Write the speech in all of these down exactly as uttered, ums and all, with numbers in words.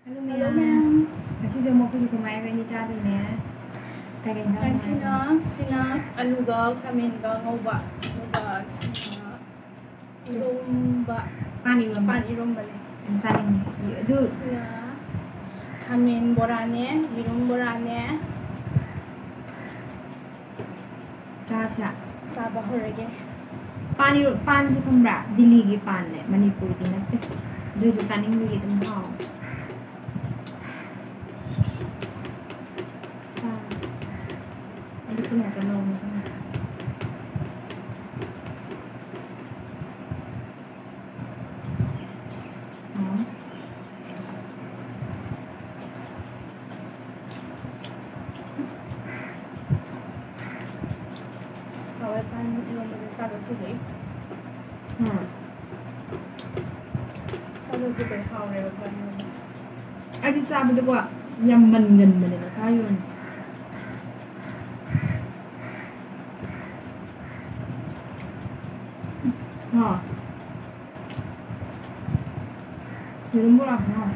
Hello, ꯃꯌꯥꯝ꯫ ꯃꯌꯥꯝ꯫ ꯉꯁꯤꯁꯦ ꯑꯃꯨꯛ ꯑꯩꯈꯣꯏꯒꯤ ꯀꯃꯥꯏ ꯍꯥꯏꯅꯤ ꯆꯥꯗꯣꯏꯅꯦ꯫ ꯀꯩ ꯀꯩ ꯏꯟꯖꯥꯡ ꯉꯁꯤꯅ, ꯆꯥꯗꯣꯏꯅꯣ? ꯁꯤꯅ ꯑꯂꯨꯒ ꯈꯥꯃꯦꯟꯒ ꯉꯧꯕ, ꯑꯗꯨꯒ ꯁꯤꯅ ꯏꯔꯣꯝꯕ꯫ ꯄꯥꯟ ꯏꯔꯣꯝꯕ꯫ ꯄꯥꯟ ꯏꯔꯣꯝꯕꯅꯦ꯫ ꯌꯥꯝ ꯆꯥꯅꯤꯡꯉꯦ꯫ ꯏ-, ꯑꯗꯨ ꯁꯤꯅ ꯈꯥꯃꯦꯟ ꯕꯣꯔꯥꯅꯦ, ꯌꯦꯔꯨꯝ ꯕꯣꯔꯥꯅꯦ꯫ ꯆꯥꯁꯤꯔꯥ? ꯆꯥꯕ ꯍꯧꯔꯒꯦ꯫ ꯄꯥꯟ ꯏꯔꯣ-, ꯄꯥꯟꯁꯦ ꯈꯪꯕ꯭ꯔꯥ? ꯗꯤꯜꯂꯤꯒꯤ ꯄꯥꯟꯅꯦ, ꯃꯅꯤꯄꯨꯔꯒꯤ ꯅꯠꯇꯦ꯫ ꯑꯗꯨꯏꯁꯨ ꯆꯥꯅꯤꯡꯕꯒꯤ ꯑꯗꯨꯝ ꯍꯥꯎꯋꯦ꯫ ꯆꯥꯁꯦ꯫ ꯑꯩꯗꯤ ꯄꯨꯟꯅ ꯍꯦꯛꯇ ꯂꯧꯔꯒꯦ꯫ ꯎꯝ꯫ ꯍꯥꯎꯋꯦ, ꯄꯥꯟ ꯏꯔꯣꯝꯕꯗꯤ ꯆꯥꯗ ꯀꯨꯏꯔꯦ꯫ ꯎꯝ꯫ ꯆꯥꯗ ꯀꯨꯏꯔꯦ, ꯍꯥꯎꯔꯦꯕ ꯄꯥꯟ ꯏꯔꯣꯝꯕꯁꯦ꯫ ꯑꯩꯗꯤ ꯆꯥꯕꯗꯀꯣ ꯌꯥꯝ ꯃꯟꯒꯟꯕꯅꯦ ꯃꯁꯥꯒꯤ ꯑꯣꯏꯅ꯫ ꯍꯥ꯫ ꯌꯦꯔꯨꯝ ꯕꯣꯔꯥꯁꯨ ꯍꯥꯎꯋꯦ꯫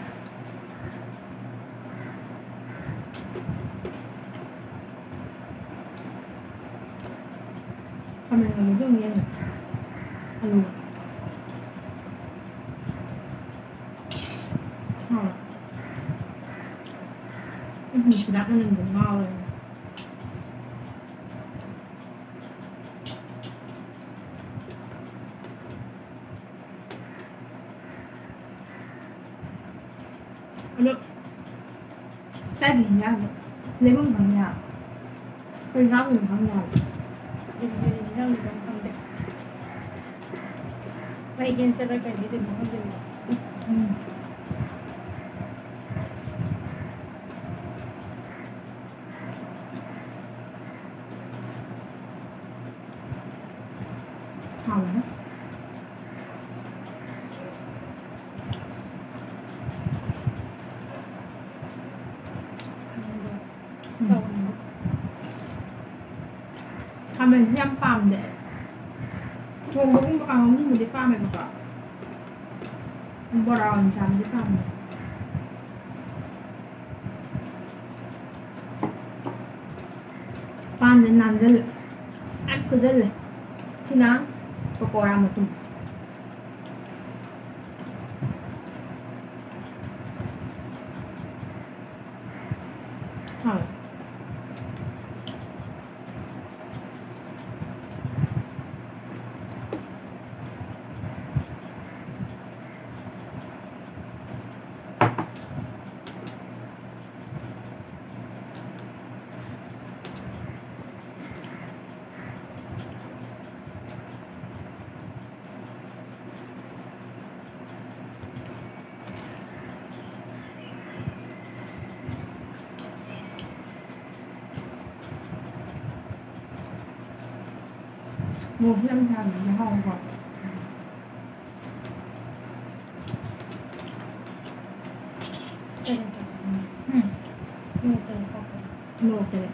ꯈꯥꯃꯦꯟ ꯑꯃꯨꯛ ꯑꯗꯨꯝ ꯌꯦꯡꯉꯦ꯫ ꯑꯂꯨ꯫ ꯍꯥꯎꯋꯦ꯫ ꯎꯝ, ꯍꯤꯗꯥꯛ ꯃꯅꯝꯗꯣ ꯉꯥꯎꯔꯦ꯫ ꯑꯗꯣ ꯆꯥꯛꯀꯤ ꯍꯤꯟꯖꯥꯡꯁꯦ ꯂꯩꯐꯝ ꯈꯪꯗꯦ ꯍꯥꯏꯕ꯫ ꯀꯩ ꯆꯥꯗꯣꯏꯅꯣ ꯈꯪꯗꯦ ꯍꯥꯏꯕ꯫ ꯗꯤꯜꯂꯤꯒꯤ ꯍꯤꯟꯖꯥꯡ ꯂꯩꯐꯝ ꯈꯪꯗꯦ꯫ ꯂꯩꯒꯦꯅ ꯆꯠꯂ ꯀꯩ ꯂꯩꯗꯣꯏꯅꯣ ꯈꯪꯗꯦ꯫ ꯎꯝ꯫ ꯍꯥꯎꯋꯦ꯫ ꯎꯝ꯫ ꯆꯥꯎꯅ꯫ ꯈꯥꯃꯦꯟꯁꯤ ꯌꯥꯝ ꯄꯥꯝꯗꯦ꯫ ꯊꯣꯡꯕꯒꯨꯝꯕ ꯀꯥꯡꯉꯧꯒꯨꯝꯕꯗꯤ ꯄꯥꯝꯃꯦꯕꯀꯣ꯫ ꯕꯣꯔꯥ ꯑꯣꯏꯅ ꯆꯥꯕꯗꯤ ꯄꯥꯝꯗꯦ꯫ ꯅꯥꯟꯁꯤꯜꯂꯦ, ꯅꯥꯟꯁꯤꯜꯂꯦ꯫ ꯌꯥꯝ ꯐꯨꯖꯜꯂꯦ꯫ ꯁꯤꯅ ꯄꯀꯣꯔꯥ ꯃꯇꯨꯝ꯫ ꯍꯥꯎꯋꯦ꯫ ꯃꯣꯔꯣꯛꯁꯨ ꯌꯥꯝ ꯁꯥꯍꯟꯕꯁꯦ ꯍꯥꯎꯕ꯫ ꯎꯝ꯫ ꯃꯣꯔꯣꯛꯇꯅꯦ꯫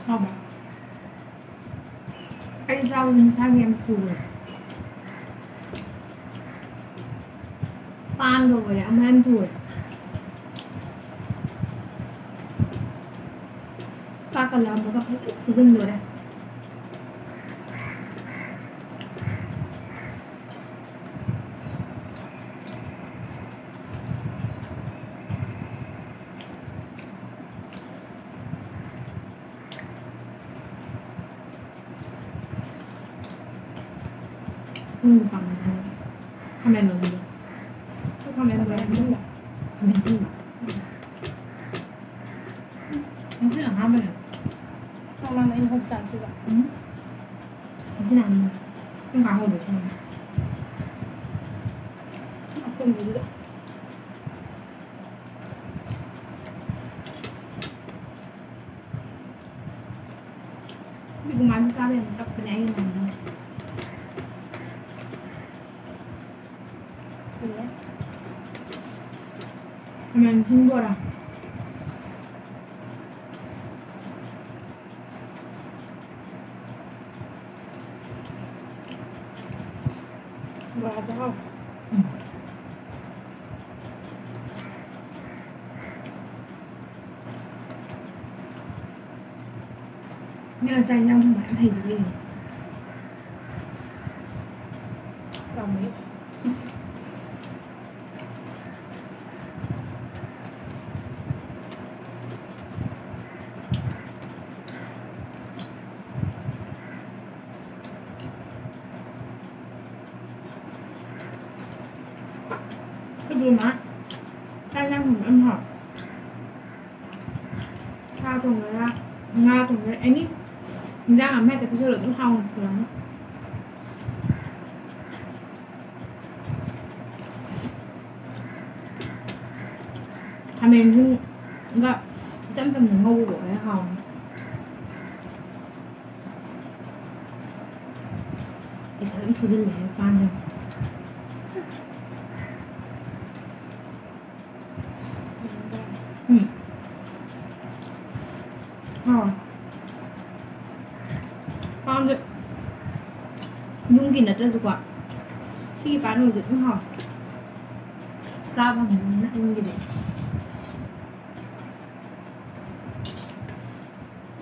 ꯍꯥꯎꯕ꯭ꯔꯥ? ꯑꯩ ꯆꯥꯕꯗꯤ ꯃꯁꯥꯒꯤ ꯌꯥꯝ ꯊꯨꯔꯦ꯫ ꯄꯥꯟꯒ ꯑꯣꯏꯔꯦ, ꯑꯃꯨꯛ ꯍꯦꯟꯅ ꯊꯨꯔꯦ꯫ ꯆꯥꯛꯀ ꯂꯥꯝꯕꯒ ꯐꯖꯅ ꯐꯨꯖꯟꯗꯣꯔꯦ꯫ ꯅꯪꯕꯨ ꯄꯥꯝꯕ ꯆꯥꯅꯤꯡꯉꯦ꯫ ꯈꯥꯃꯦꯟ ꯂꯧꯕꯤꯌꯣ꯫ ꯈꯥꯃꯦꯟ ꯂꯧꯕꯤꯌꯣ꯫ ꯈꯥꯃꯦꯟ ꯑꯁꯤꯟꯕ꯫ ꯉꯁꯤꯅ ꯑꯍꯥꯟꯕꯅꯦ꯫ ꯃꯃꯥꯡꯗ ꯑꯩꯅ ꯍꯣꯞ ꯆꯥꯗ꯭ꯔꯤꯕ꯫ ꯎꯝ꯫ ꯉꯁꯤꯅ ꯑꯍꯥꯟꯕꯅꯦ꯫ ꯀꯔꯝ ꯀꯥꯟ ꯍꯧꯗꯣꯏꯅꯣ ꯈꯪꯗꯦ꯫ ꯑꯀꯣꯟꯕꯗꯨꯗ꯫ ꯑꯗꯨꯃꯥꯏꯅ ꯆꯥꯕ ꯌꯥꯝ ꯇꯞꯄꯅꯦ ꯑꯩ ꯏꯃꯥꯟꯅꯕꯤ꯫ ꯈꯥꯃꯦꯟ ꯑꯁꯤꯟ ꯕꯣꯔꯥ꯫ ꯅꯪꯅ ꯆꯥꯛ ꯏꯟꯖꯥꯡ ꯊꯣꯡꯕ ꯌꯥꯝ ꯍꯩꯗꯨꯗꯤ꯫ ꯄꯥꯝꯃꯤ꯫ ꯑꯗꯨꯅ ꯆꯥꯛ ꯏꯟꯖꯥꯡ ꯊꯣꯡꯕ ꯌꯥꯝ ꯍꯥꯎ꯫ ꯁꯥ ꯊꯣꯡꯒꯦꯔꯥ, ꯉꯥ ꯊꯣꯡꯒꯦꯔꯥ, ꯑꯦꯅꯤ ꯏꯟꯖꯥꯡ ꯑꯃ ꯍꯦꯛꯇ ꯄꯤꯖꯔꯣ, ꯑꯗꯨꯝ ꯍꯥꯎꯅ ꯄꯨꯔꯛꯑꯅꯤ꯫ ꯈꯥꯃꯦꯟꯁꯤꯟꯒ ꯏꯆꯝ ꯆꯝꯅ ꯉꯧꯕꯗꯣ ꯍꯦꯛ ꯍꯥꯎꯅꯤ꯫ ꯑꯩ ꯐꯖꯅ ꯐꯨꯖꯤꯜꯂꯦ ꯄꯥꯟꯁꯦ꯫ ꯎꯝ꯫ ꯍꯥꯎ꯫ ꯄꯥꯟꯁꯦ ꯌꯨꯝꯒꯤ ꯅꯠꯇ꯭ꯔꯁꯨꯀꯣ, ꯁꯤꯒꯤ ꯄꯥꯟ ꯑꯣꯏꯔꯁꯨ ꯑꯗꯨꯝ ꯍꯥꯎ꯫ ꯆꯥꯕ ꯉꯝꯃꯤꯅ ꯌꯨꯝꯒꯤꯗꯤ꯫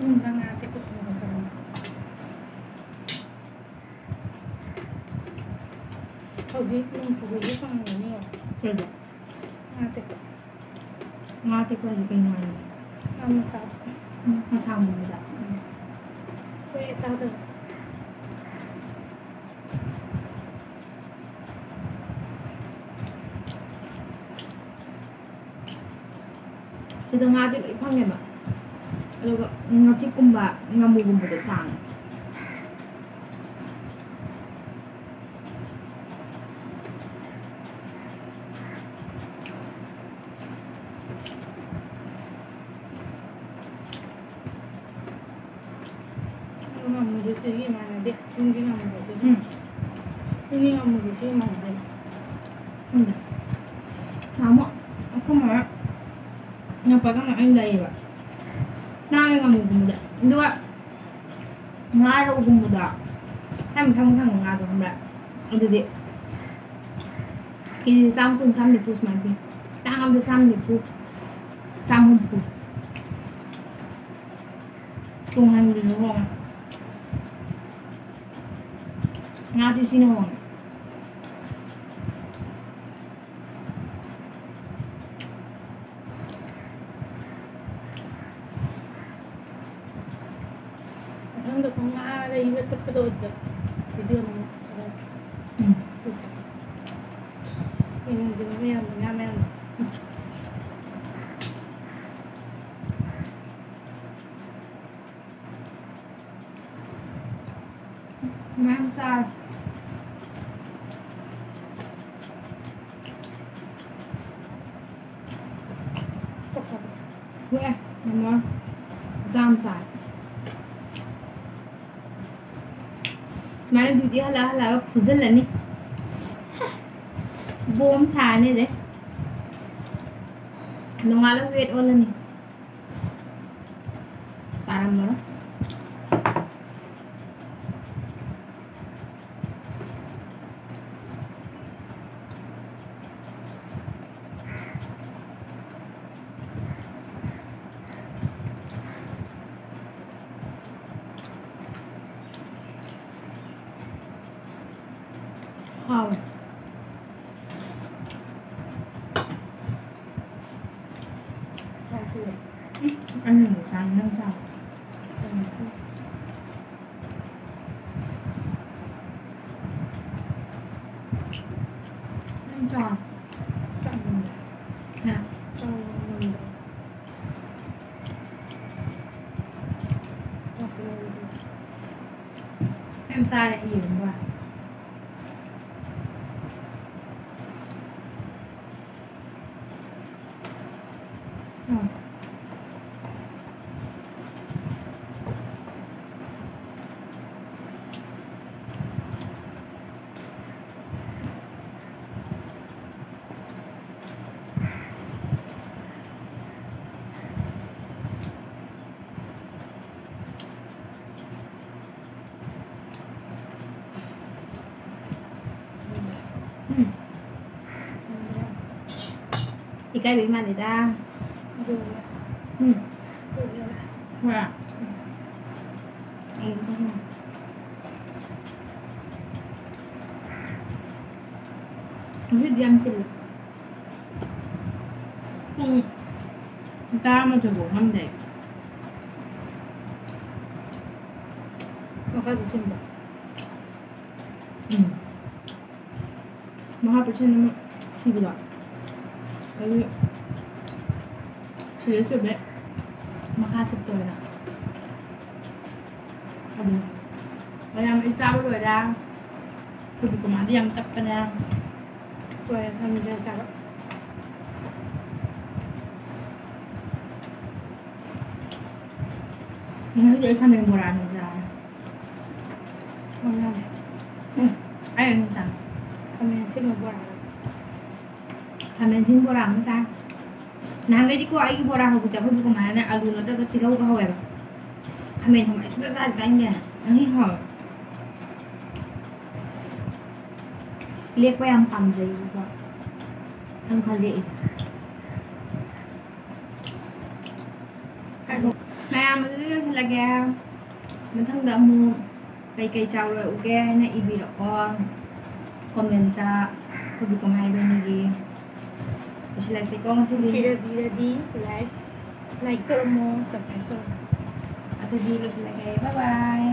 ꯎꯝ, ꯅꯪ ꯉꯥ ꯑꯇꯦꯛꯄ ꯊꯣꯡꯕ ꯆꯥꯅꯤꯡꯉꯦ꯫ ꯍꯧꯖꯤꯛ ꯅꯣꯡ ꯆꯨꯕꯒꯤ ꯐꯪꯉꯝꯒꯅꯤꯌꯦ꯫ ꯀꯩꯕꯣ? ꯉꯥ ꯑꯇꯦꯛꯄ꯫ ꯉꯥ ꯑꯇꯦꯛꯄ ꯍꯥꯏꯗꯤ ꯀꯩ ꯉꯥꯅꯣ? ꯉꯥ ꯃꯆꯥ꯫ ꯎꯝ, ꯑꯁꯥꯡꯕꯗꯨꯗ꯫ ꯎꯝ꯫ ꯀꯨꯏꯔꯦ ꯆꯥꯗꯕ꯫ ꯁꯤꯗ ꯉꯥꯗꯤ ꯂꯣꯏ ꯐꯪꯉꯦꯕ, ꯑꯗꯨꯒ ꯉꯥꯆꯤꯛꯀꯨꯝꯕ, ꯉꯥꯃꯨꯒꯨꯝꯕꯗꯣ ꯇꯥꯡꯉꯦ꯫ ꯉꯥꯃꯨꯗꯨ ꯁꯤꯒꯤ ꯃꯥꯟꯅꯗꯦ꯫ ꯌꯨꯝꯒꯤ ꯉꯥꯃꯨꯗꯨ ꯁꯤꯒꯤ꯫ ꯎꯝ꯫ ꯌꯨꯝꯒꯤ ꯉꯥꯃꯨꯗꯨ ꯁꯤꯒꯤ ꯃꯥꯟꯅꯗꯦ꯫ ꯎꯝ꯫ ꯅꯍꯥꯟꯃꯨꯛ ꯑꯩꯈꯣꯏ ꯃꯥ ꯅꯛꯄꯗ ꯑꯩꯅ ꯂꯩꯌꯦꯕ꯫ ꯉꯥꯒ ꯉꯥꯃꯨꯒꯨꯝꯕꯗ꯫ ꯑꯗꯨꯒ ꯉꯥ ꯔꯧꯒꯨꯝꯕꯗꯣ꯫ ꯁꯥꯏ ꯃꯊꯪ ꯃꯊꯪ ꯉꯥꯗꯣ ꯈꯪꯕ꯭ꯔꯥ? ꯑꯗꯨꯗꯤ ꯀꯦꯖꯤ ꯆꯥꯝ ꯀꯨꯟ, ꯆꯥꯝ ꯅꯤꯐꯨ ꯁꯨꯃꯥꯏꯅ ꯄꯤ꯫ ꯇꯥꯡꯉꯕꯗ ꯆꯥꯝ ꯅꯤꯐꯨ, ꯆꯥꯝ ꯍꯨꯝꯐꯨ꯫ ꯇꯨꯡꯍꯟꯕꯤꯅ ꯍꯣꯡꯉꯦ꯫ ꯉꯥꯗꯤ ꯁꯤꯅ ꯍꯣꯡꯉꯦ꯫ ꯃꯊꯪꯗ ꯈꯣꯡ ꯉꯥ ꯂꯩꯕ ꯆꯠꯄꯗꯣ ꯑꯗꯨꯗ ꯚꯤꯗꯤꯑꯣ ꯅꯝꯃꯣ꯫ ꯎꯝ꯫ ꯌꯦꯡꯍꯟꯁꯦꯕ ꯃꯌꯥꯝꯗꯣ, ꯉꯥ ꯃꯌꯥꯝꯗꯣ꯫ ꯎꯝ꯫ ꯃꯌꯥꯝ ꯆꯥꯔꯦ꯫ ꯊꯣꯛꯑꯦ, ꯃꯃꯥ꯫ ꯃꯆꯥ ꯃꯆꯥ꯫ ꯁꯨꯃꯥꯏꯅ ꯗ꯭ꯌꯨꯇꯤ ꯍꯜꯂꯛ ꯍꯜꯂꯛꯑꯒ ꯐꯨꯖꯜꯂꯅꯤ꯫ ꯕꯣꯝ ꯊꯥꯔꯅꯤ ꯑꯗꯩ꯫ ꯅꯣꯡꯉꯥꯜꯂ ꯋꯦꯠ ꯑꯣꯜꯂꯅꯤ꯫ ꯇꯥꯔꯝꯃꯔꯣꯏ꯫ ꯍꯥꯎꯋꯦ꯫ ꯍꯥꯎꯋꯦ꯫ ꯎꯝ, ꯑꯩꯅ ꯆꯥꯅꯤꯡ ꯆꯥꯕ꯫ ꯎꯝ꯫ ꯅꯪ ꯆꯥꯎ꯫ ꯆꯥꯅꯤꯡꯉꯦ꯫ ꯍꯥ? ꯆꯥꯎ ꯉꯝꯗ꯭ꯔꯦ꯫ ꯌꯥꯝ ꯆꯥꯔꯦ ꯌꯦꯔꯨꯝꯒ꯫ ꯎꯝ꯫ ꯎꯝ꯫ ꯏꯀꯥꯏꯕꯩ ꯃꯥꯜꯂꯤꯗ꯫ ꯎꯝ꯫ ꯍꯣꯏ꯫ ꯑꯩ ꯆꯥꯅꯤꯡꯉꯦ꯫ ꯉꯁꯤꯗꯤ ꯌꯥꯝ ꯆꯤꯜꯂꯦ꯫ ꯄꯨꯡ ꯇꯔꯥꯃꯥꯊꯣꯏ ꯐꯥꯎ ꯐꯝꯗꯦ꯫ ꯃꯈꯥꯁꯨ ꯆꯤꯟꯕ꯫ ꯎꯝ꯫ ꯃꯈꯥ ꯄꯤꯁꯦꯟ ꯑꯃ ꯁꯤꯕꯗꯣ꯫ ꯑꯗꯨ ꯁꯤꯔꯦ ꯁꯨꯕꯦ ꯃꯈꯥ ꯁꯤꯠꯇꯣꯏꯅ꯫ ꯑꯗꯨ ꯃꯌꯥꯝ ꯑꯩ ꯆꯥꯕ ꯂꯣꯏꯔꯦ꯫ ꯊꯣꯏꯕꯤ ꯀꯃꯥꯗꯤ ꯌꯥꯝ ꯇꯞꯄꯅꯦ꯫ ꯂꯣꯏꯔꯦ, ꯊꯝꯃꯁꯦ ꯆꯥꯕ꯫ ꯉꯁꯤꯗꯤ ꯑꯩ ꯈꯥꯃꯦꯟ ꯕꯣꯔꯥꯅꯤ ꯆꯥꯔꯦ꯫ ꯕꯣꯔꯥꯅꯤ꯫ ꯎꯝ, ꯑꯩ ꯑꯗꯨꯝ ꯆꯥꯏ꯫ ꯈꯥꯃꯦꯟ ꯑꯁꯤꯟꯕ ꯕꯣꯔꯥ꯫ ꯈꯥꯃꯦꯟ ꯑꯁꯤꯟꯕ ꯕꯣꯔꯥ ꯑꯃ ꯆꯥꯏ꯫ ꯅꯍꯥꯟꯈꯩꯗꯤꯀꯣ ꯑꯩꯒꯤ ꯕꯣꯔꯥ ꯍꯧꯕꯁꯦ ꯑꯩꯈꯣꯏꯕꯨ ꯀꯃꯥꯏꯅꯅꯦ ꯑꯂꯨ ꯅꯠꯇ꯭ꯔꯒ ꯇꯤꯜꯍꯧꯒ ꯍꯧꯋꯦꯕ꯫ ꯈꯥꯃꯦꯟ ꯍꯧꯕ ꯑꯩ ꯁꯨꯡꯆꯥ ꯆꯥ ꯆꯥꯅꯤꯡꯗꯦ꯫ ꯑꯩ ꯍꯥꯎꯋꯦ꯫ ꯂꯦꯛꯄ ꯌꯥꯝ ꯄꯥꯝꯖꯩꯕꯀꯣ꯫ ꯅꯪ ꯈꯔ ꯂꯦꯛꯏꯁꯦ꯫ ꯃꯌꯥꯝ ꯑꯗꯨꯗꯤ ꯂꯣꯏꯁꯤꯜꯂꯒꯦ꯫ ꯃꯊꯪꯗ ꯑꯃꯨꯛ ꯀꯩꯀꯩ ꯆꯥꯎꯔꯛꯎꯒꯦ ꯍꯥꯏꯅ ꯏꯕꯤꯔꯛꯑꯣ ꯀꯣꯃꯦꯟꯇ꯫ ꯑꯩꯈꯣꯏꯕꯨ ꯀꯃꯥꯏ ꯍꯥꯏꯕꯅꯤꯒꯤ ꯂꯣꯏꯁꯤꯜꯂꯁꯤꯀꯣ ꯉꯁꯤꯗꯤ꯫ ꯅꯨꯡꯁꯤꯔꯕꯤꯔꯗꯤ ꯂꯥꯏꯛ, ꯂꯥꯏꯛ ꯇꯧꯔꯝꯃꯣ, ꯁꯕꯁꯀ꯭ꯔꯥꯏꯕ ꯇꯧꯔꯝꯃꯣ꯫ ꯑꯗꯨꯗꯤ ꯂꯣꯏꯁꯤꯜꯂꯒꯦ꯫ ꯕꯥꯏ ꯕꯥꯏ꯫